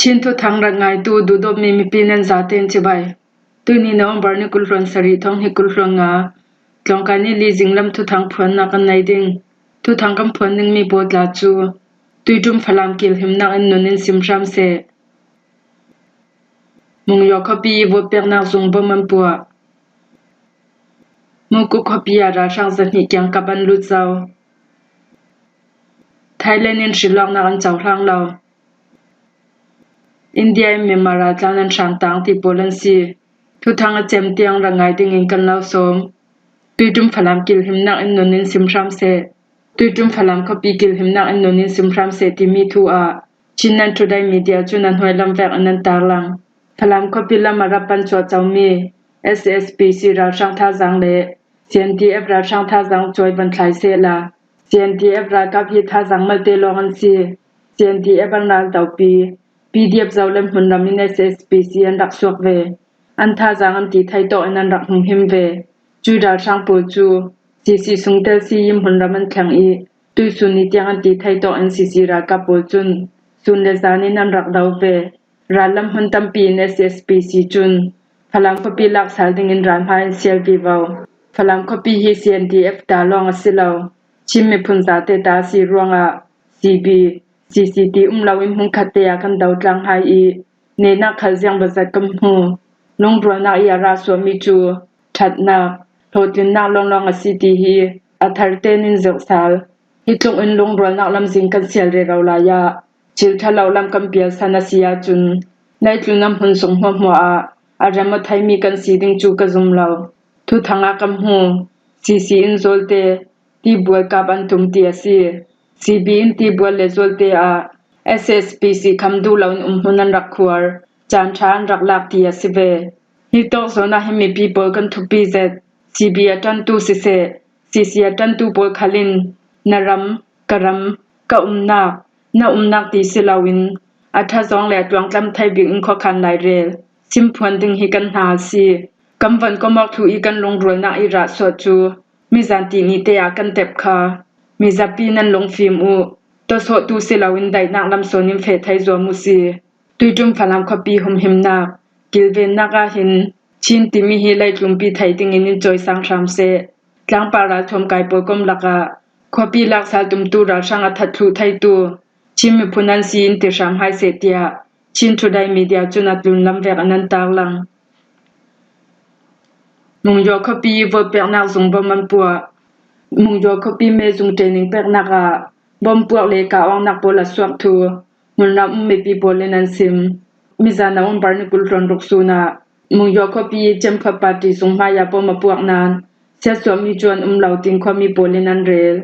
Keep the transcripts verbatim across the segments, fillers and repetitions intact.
Chin thuthang rak ngaitu duhdawtmi mipi nan zaten cibai. Tuini November ni kul hluan sarih thawng hnih kul hluan nga, tlawngkai ni li zinglam thuthang phuannak kan nei ding. Thuthang kan phuan dingmi pawl tla cu Tuiṭum Falam kil himnak in nun in sim hram seh. Mungyaw khuapi i vote peknak zung bom an puah. Mukuk khuapi ah ralhrang zahnih kiangkap an lut zo. Thailand in hrilawknak an cohlang lo. India in Myanmar raltlan an hrang tang ti pawl an si. Thuthang a cem tiang rak ngai dingin kan lo sawm. Tuiṭum Falam kil himnak in nun in sim hram seh. Tuiṭum Falam khuapi kil himnak in nun in sim hram seh timi thu ah Chin Nan Today Media cun a hnuai lam vek in an tarlang. Falam khuapi lam a rak pan cuahcomi S S P C ralhrang thazaang le C N D F ralhrang thazaang cuai van thlai sehla, C N D F ralkap hi thazaang malte lawng an si. C N D F an ral dopi P D F Zoland hmunram in S S P C an rak suak ve. An thazaang an ti thei tawk in an rak hung him ve. Cui ralhrang pawl cu C C sung tel si i hmunram an thleng i, tuisun ni tiang an ti thei tawk in C C ralkap pawl cun sun le zan in an rak do ve. Rallam hmun tampi in S S P C cun Falam khuapi laksal dingin ralhmai an sial vivo. Falam khuapi hi C N D F ta lawng a si lo. Chin miphun zate ta a si ruangah C B, C C T um lo in hmun khatte ah kan dotlang hai i, nehnak khal ziang bazat kan hmu. Lungrualnak i a rah suahmi cu ṭhatnak, hlawhtlinnak lawnglawng a si ti hi a thar tein in zoh sal. Hi tluk in lungrualnak lamzin kan sial rero lai ah, thil ṭha lo lam kan pialsan a si ahcun, leitlun a hmun sung hmuahhmuah ah a rem aw theimi kan si ding cu ka zum lo. Thuthang ah kan hmu, C C in zawlte tibual kap an tum ti a si. C B in tibual le zawlte ah S S P C kham duh loin um hmun an rak khuar, caan ṭha an rak lak ti a si ve. Hi tawk zawn ah hin mipi pawl kan thupi zet. C B a ṭantu siseh, C C a ṭantu pawl khal in na ram, ka ram, ka umnak, na umnak ti si loin a ṭha zawng le a tluangtlam thei bik in khuakhan lai rel, simphuan ding hi kan hna a si. Kan van kom awk thlu i kan lungrualnak i rah suah cu mizan ti ni te ah kan tep kha. Mizapi nan lungfim uh, tawsawhtu si loin daihnak lam sawn in feh thei zuam uh si. Tuiṭum Falam khuapi humhimnak, kilvennak ah hin Chin timi hi leitlunpi thei dingin in cawisang hram seh. Tlangpar ralthuam kai pawl kom lakah khuapi laksal tumtu ralhrang a that thluh theitu Chin miphun an si in ti hram hai seh tiah Chin Today Media cun a tlunlam vek in an tarlang. Mungyaw khuapi vote peknak zung bom an puah. Mungyaw khuapi me zung training peknak ah bom puak le kah awknak pawl a suak thu hmunram um mipi pawl in an sim. Mizan November ni kul hluan ruk sun ah Mungyaw khuapi i Cemphot Party zung hmai ah bom a puak nain siatsuahmi cu an um lo tin khuami pawl in an rel.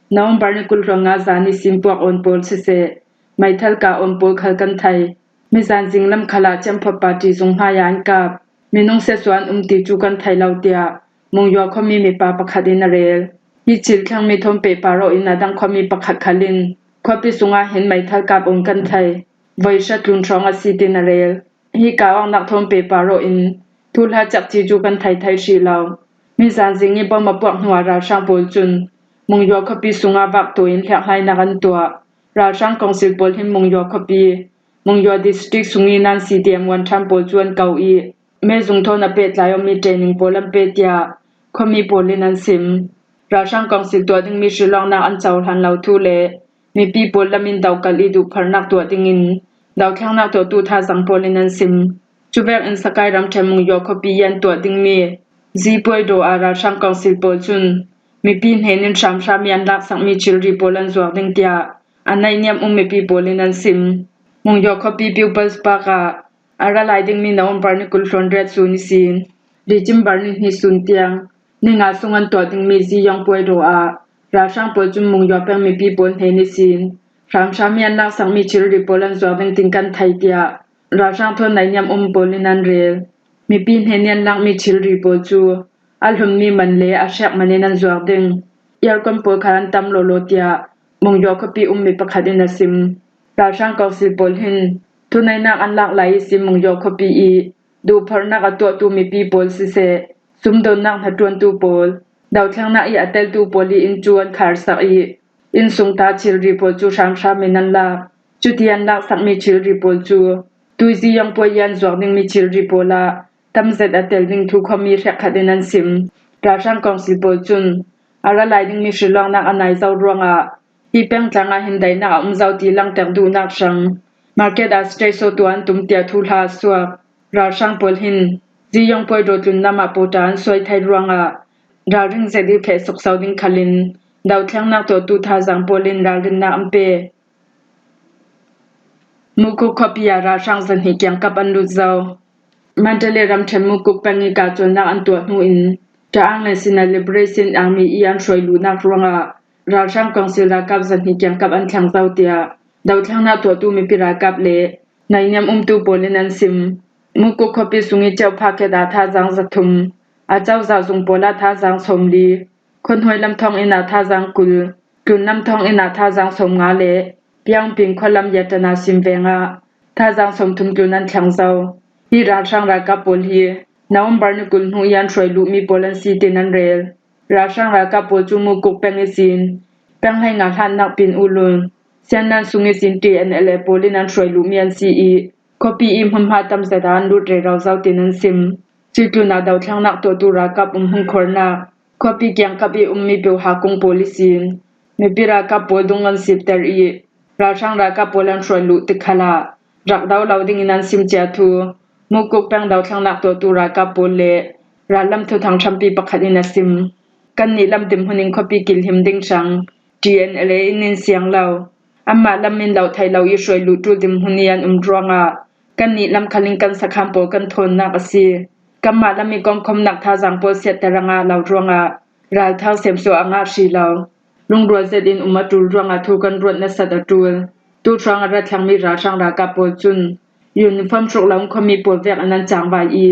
November ni kul hluan nga zan ihsin puak awn pawl siseh, meithal kah awn pawl khal kan thei. Mizan zinglam khal ah Cemphot Party zung hmai ah an kap. Minung siatsuah an um ti cu kan thei lo tiah Mungyaw khuami mipa pakhat in a rel. Hi thil thlengmi thawn pehpar aw in a dang khuami pakhat khal in khuapi sungah hin meithal kap awn kan thei. Voi hra tlun hrawng a si tin a rel. Hi kah awknak thawn pehpar aw in thuhla cekci cu kan thei thei hrih lo. Mizan zing i bom a puak hnuah ralhrang pawl cun Mungyaw khuapi sungah vak tuah in hliakhlainak an tuah. Ralhrang kongsil pawl hin Mungyaw khuapi, Mungyaw district sung i nan C D M Wanṭhan pawl cu an ko i, mezung thawn a pehtlai awmi training pawl an pe tiah khuami pawl in an sim. Ralhrang kongsil tuah dingmi hrilawknak an cohlan lo thu le mipi pawl lam in dokalh i duhpharnak tuah dingin dothlengnak tuahtu thazaang pawl in an sim. Cuvek in Sakai ramṭhen Mungyaw khuapi i an tuah dingmi Zipuai daw ah ralhrang kongsil pawl cun mipi hnen in hramhram i an laksakmi thilri pawl an zuak ding tiah a naihniam um mipi pawl in an sim. Mungyaw khuapi People's Park ah a ra lai dingmi November ni kul hluan riat sun ihsin December ni hnih sun tiang ni nga sung an tuah dingmi Ziyong Puai daw ah ralhrang pawl cun Mungyaw peng mipi pawl hnen ihsin hramhram i an laksakmi thilri pawl an zuak ding tin kan thei tiah ralhrang thawn naihniam um pawl in an rel. Mipi hnen i an lakmi thilri pawl cu a hlunmi man le a hrek man in an zuak ding. Aircon pawl khal an tam lawlaw tiah Mungyaw khuapi ummi pakhat in a sim. Ralhrang kongsil pawl hin thuneihnak an lak lai ihsin Mungyaw khuapi i duhpharnak a tuahtu mipi pawl siseh, sumdonnak hnaṭuantu pawl, dothlengnak i a teltu pawl i inn cu an kharsak i, innsung ta thilri pawl cu hramhram in an lak. Cuti an laksakmi thilri pawl cu Tuizi Yongpuai an zuak dingmi thilri pawl ah tamzet a tel ding thu khuami hrekkhat in an sim. Ralhrang kawngsil pawl cun a ra lai dingmi hrilawknak a nai zo ruangah hi peng tlang ah hin daihnak a um zo ti langter duhnak hrang market ah station tuah an tum tiah thuhla a suak. Ralhrang pawl hin Ziyongpuai dawtlun lam ah pawta an suai thai ruangah ralring zet i feh sukso ding khalin dohthlengnak tuahtu thazang pawl in ralrinnak an pe. Mukuk khuapi ah ralhrang zahnih kiangkap an lut zo. Mandalay ramṭhen Mukuk peng i kahcawlnak an tuah hnu in Ta'ang le Sinai Liberation Army i an hruai luhnak ruangah ralhrang kawngsil ralkap zahnih kiangkap an thleng zo tiah dohthlengnak tuahtu mipi ralkap le nainiam umtu pawl in an sim. Mukuk khuapi sung i Ceuphakhet ah thazang zathum, a cozah zung pawl ah thazang sawmli, Khuahnuai lam thawng inn ah thazang kul, Tlun lam thawng inn ah thazang sawmnga le Piangping khualam Yatana sim veng ah thazang sawmthum tlun an thleng zo. Hi ralhrang ralkap pawl hi November ni kul hnu i an hruai luhmi pawl an si tin an rel. Ralhrang ralkap pawl cu Mukuk peng ihsin peng hleinga hlatnak pin Ulun, Siannan sung ihsin T N L A pawl in an hruai luhmi an si i khuapi i hmunhma tamzet ah an lut rero zo tin an sim. Cuih tlun ah dohthlengnak tuahtu ralkap um hmunkhuarnak khuapi kiangkap i ummi peuha kung pawl ihsin mipi ralkap pawl dung an sipter i ralhrang ralkap pawl an hruai luh tik khalah rak do lo dingin an sim cia thu Mukuk peng dohthlengnak tuahtu ralkap pawl le rallam thuthang ṭhampi pakhat in a sim. Kannih lam dinhmun in khuapi kilhim ding hrang T N L A in in siang lo. Anmah lam in loh theih lo i hruai luh ṭul dinhmun i an um ruangah kannih lam khalin kan sakham pawl kan thawnnak a si. Kanmah lam i kawmkhawmnak thazang pawl siatter a ngah lo ruangah ralthau semsuah a ngah hri lo. Lungrual zet in um a ṭul ruangah thu kan ruat nasat a ṭul. Tu hruang a ra thlengmi ralhrang ralkap pawl cun uniform hruk lo khuami pawl vek in an cangvai i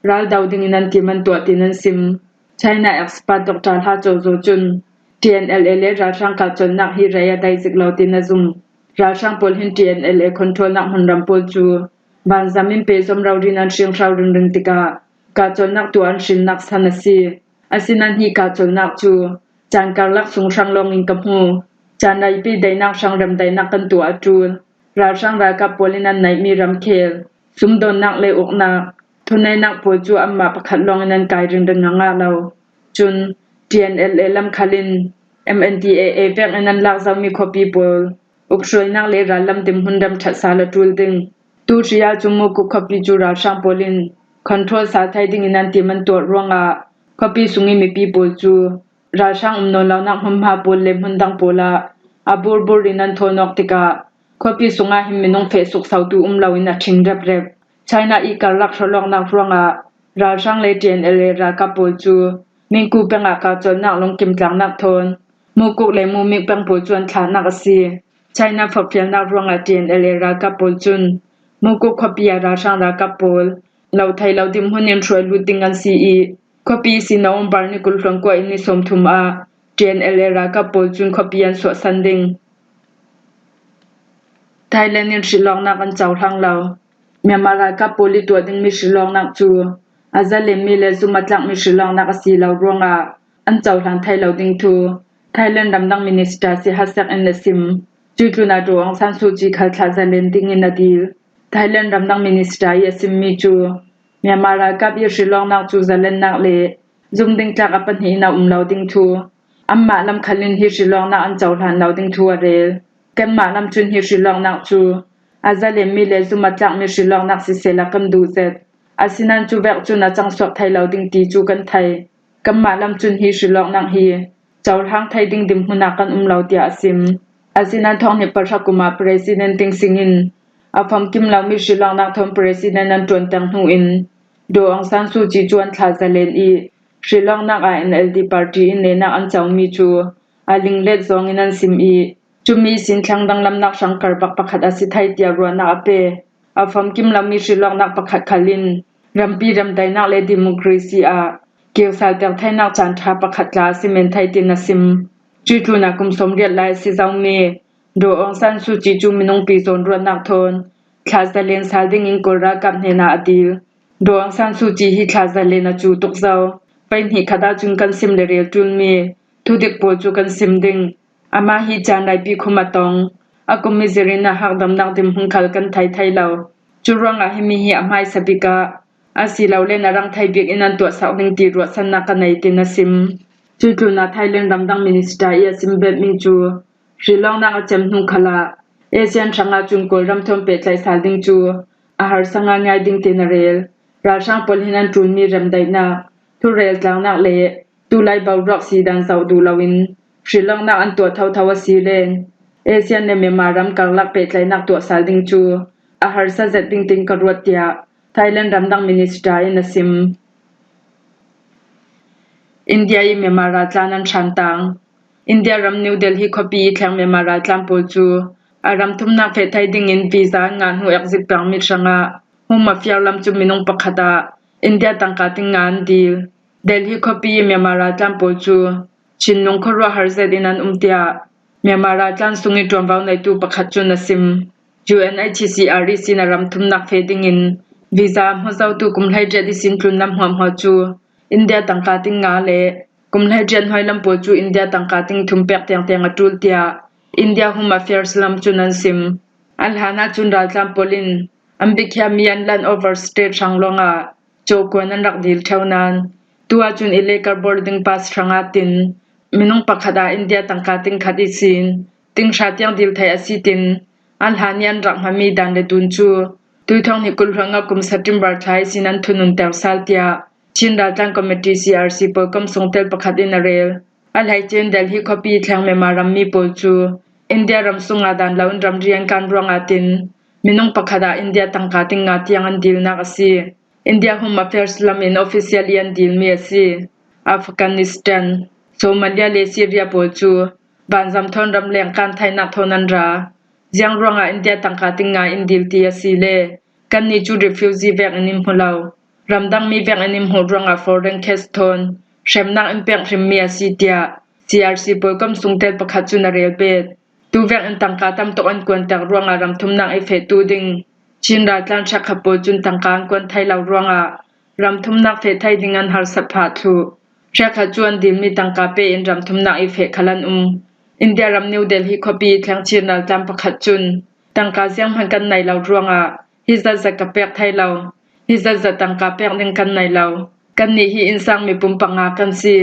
ral do dingin an tim an tuah tin an sim. China expert Doctor Hla Caw Zaw cun T N L A le ralhrang kahcawlnak hi rei a dai zik lo tin a zum. Ralhrang pawl hin T N L A controlnak hmunram pawl cu vanzam in pehzom rori in an hringhro ringring tikah kahcawlnak tuah an hrinnak san a si. Asinain hi kahcawlnak cu caan karlak sung hrang lawngin ka hmu. Caan raipi daihnak hrang rem daihnak kan tuah a ṭul. Ralhrang ralkap pawl in an neihmi ramkhel, sumdawnnak le uknak, thuneihnak pawl cu anmah pakhat lawngin an kai ringring a ngah lo. Cun T N L A lam khalin M N D A A vek in an lak zomi khuapi pawl uphruainak le rallam dinhmun remṭhat sal a ṭul ding. Tu hri ahcun Mukuk khuapi cu ralhrang pawl in control sal thei dingin an tim an tuah ruangah khuapi sung i mipi pawl cu ralhrang um nawn lonak hmunhma pawl le hmun dang pawl ah a burbur in an thawn awk tikah khuapi sungah hin minung feh suksotu um loin a ṭhing reprep. China i karlak hrawlawknak ruangah ralhrang le T N L A ralkap pawl cu Mingku peng ah kahcawlnak lungkim tlangnak thawn Mukuk le Mumik peng pawl cu an thlahnak a si. China forhfialnak ruangah T N L A ralkap pawl cun Mukuk khuapi ah ralhrang ralkap pawl lo thei lo dinhmun in hruai lut ding an si i khuapi ihsin November ni kul hluan kua in ni sawmthum ah T N L A ralkap pawl cun khuapi an suahsan ding. Thailand in hrilawknak an cohlang lo. Myanmar ralkap pawl i tuah dingmi hrilawknak cu a zalenmi le zum a tlakmi hrilawknak a si lo ruangah an cohlang thei lo ding thu Thailand ramdang minister Sihasak in a sim. Cuih tlun ah Daw Aung San Suu Kyi khal thlah zalen dingin a dil. Thailand ramdang minister i a simmi cu Myanmar ralkap i hrilawknak cu zalennak le zumding tlak a pahnih in a um lo ding thu, anmah lam khalin hi hrilawknak an cohlan lo ding thu a rel. Kanmah lam cun hi hrilawknak cu a zalenmi le zum a tlakmi hrilawknak sisehla kan duh zet. Asinain cu vek cun a cangsuak thei lo ding ti cu kan thei. Kanmah lam cun hi hrilawknak hi cohlang thei ding dinhmun ah kan um lo, tiah a sim. Asinain thawng hnih pahra kum ah President Thein Sein in a famkim lomi hrilawknak thawn President an ṭuanter hnu in Daw Aung San Suu Kyi cu an thlah zalen i hrilawknak ah N L D party in nehnak an comi cu a linglet zawng in an sim i cumi sin thleng danglamnak hrang karbak pakhat a si thai tiah ruahnak a pe. A famkim lomi hrilawknak pakhat khal in rampi remdaihnak le democracy ah kiosalter theinak caan ṭha pakhat tla a si men thai tin a sim. Cuih tlun ah kum sawmriat lai a si zomi Daw Aung San Suu Kyi cu minungpi zawnruahnak thawn thlah zalen sal dingin Kawl ralkap hnenah a dil. Daw Aung San Suu Kyi hi thlah zalen a cu tuk zo. Pei hnih khat ahcun kan sim le rel ṭulmi thudik pawl cu kan sim ding. Amah hi caan raipi khum a tong. A kum mizir in a hakdamnak dinhmun khal kan thei thei lo. Cu ruangah himi hi a hmaisa bik ah a si lo le na rang thei bik in an tuahsak ding ti ruahsannak ka nei, tin a sim. Cuih tlunah Thailand ramdang minister i a sim betmi cu hrilawknak a cem hnu khalah ASEAN hrangah cun Kawlram thawn pehtlaih sal ding cu a harsa ngaingai ding, tin a rel. Ralhrang pawl hin an ṭulmi remdaihnak thurel tlangnak le tulai boruak si dan zoh duh loin hrilawknak an tuah thotho a si le ASEAN le Myanmar ram karlak pehtlaihnak tuah sal ding cu a harsa zet ding tin ka ruat, tiah Thailand ramdang minister in a sim. India i Myanmar raltlan an hrantang. India ram New Delhi khuapi i thleng Myanmar raltlan pawl cu a ram thumnak feh thai dingin visa an ngah hnu exit permit hrangah Home Affairs lam cu minung pakhat ah India tangka ting nga an dil. Delhi khuapi i Myanmar raltlan pawl cu Chinlung khuaruah har zet in an um, tiah Myanmar raltlan sung i ṭuanvo neitu pakhat cun a sim. U N H C R i sin a ram thumnak feh dingin visa a hmu zotu kum hleiriat i sin tlunlam hmuahhmuah cu India tangka ting nga le kum hleiriat hnuailam pawl cu India tangka ting thum pek tengteng a ṭul, tiah India Home Affairs lam cun an sim. A hlan ahcun raltlan pawl in an bik hi a mi an lan overstay hrang lawngah cawkuan an rak dil ṭheo nain, tu ahcun illegal boarding pass hrangah tin minung pakhat ah India tangka ting khat i sin ting hra tiang dil theih a si, tin a hlan i an rak hmanmi dan le dun cu tuithong hnih kul hluan ah kum September thla i sin an thununter sal, tiah Chin raltlan committee C R C pawl kom sungtel pakhat in a rel. A hleice in Delhi khuapi thleng Myanmar rammi pawl cu India ram sungah dan loin ramri an kan ruangah tin minung pakhat ah India tangka ting nga tiang an dilnak a si. India Home Affairs lam in official i an dilmi a si. Afghanistan, Somalia le Syria pawl cu vanzam thawn ramleng kan thainak thawn an ra. Ziang ruangah India tangka ting nga in dil ti a si le kannih cu refugee vek in in hmu lo, ramdangmi vek in in hmuh ruangah foreign case thawn hremnak in pek hrimmi a si, tiah C R C pawl kom sungtel pakhat cun a rel bet. Tu vek in tangka tam tuk an kuanter ruangah ram thumnak i fehtu ding Chin raltlan hrekkhat pawl cun tangka an kuan thei lo ruangah ram thumnak feh thei ding an harsat phah thluh. Hrekkhat cu an dilmi tangka pe in ram thumnak i feh khal an um. India ram New Delhi khuapi thleng Chin raltlan pakhat cun tangka zianghman kan nei lo ruangah hi zatzat ka pek thei lo, hi zatzat tangka pek ding kan nei lo. Kannih hi innsang mipum panga kan si.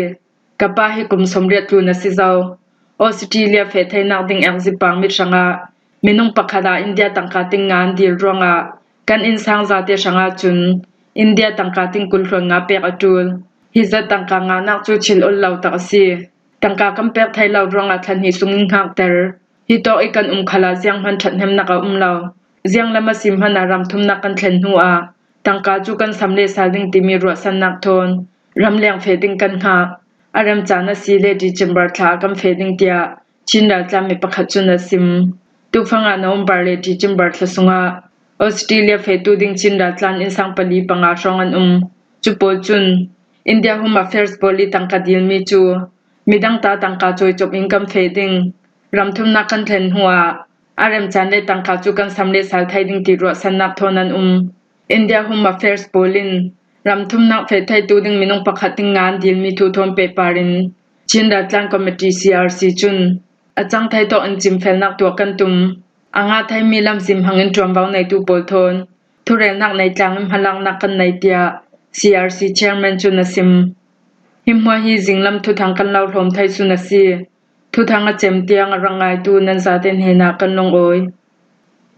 Ka pa hi kum sawmriat tlun a si zo. Australia feh theinak ding exit permit hrangah minung pakhat ah India tangka ting nga an dil ruangah kan innsang zate hrangah cun India tangka ting kul hluan nga pek a ṭul. Hi zat tangka ngahnak cu thil ol lo tak a si. Tangka kan pek thei lo ruangah thla hnih sung in hngakter. Hi tawk i kan um khalah zianghman ṭhathnemnak a um lo. Zianglam a si hmanh ah ram thumnak kan thlen hnu ah tangka cu kan sam le sal ding timi ruahsannak thawn ramleng feh ding kan hngak. A remcaan a si le December thla ah kan feh ding, tiah Chin raltlan mi pakhat cun a sim. Tufang ah November le December thla sungah Australia fehtu ding Chin raltlan innsang pali panga hrawng an um. Cu pawl cun India Home Affairs pawl i tangka dilmi cu midang ta tangka cawi cop in kan feh ding, ram thumnak kan thlen hnu ah a remcaan le tangka cu kan sam le sal thei ding ti ruahsannak thawn an um. India Home Affairs pawl in ram thumnak feh theitu ding minung pakhat ting nga an dilmi thu thawn pehpar in Chin raltlan committee C R C cun a cang thei tawk in cimfelnak tuah kan tum. A ngah theimi lamzin hmang in ṭuanvo neitu pawl thawn thurelnak nei tlang in hmalaknak kan nei, tiah C R C chairman cun a sim. Hi hmuah hi zinglam thuthang kan lo hlawm thei sun a si. Thuthang a cem tiang a rak ngaitu nan zate hnenah kan lungawi.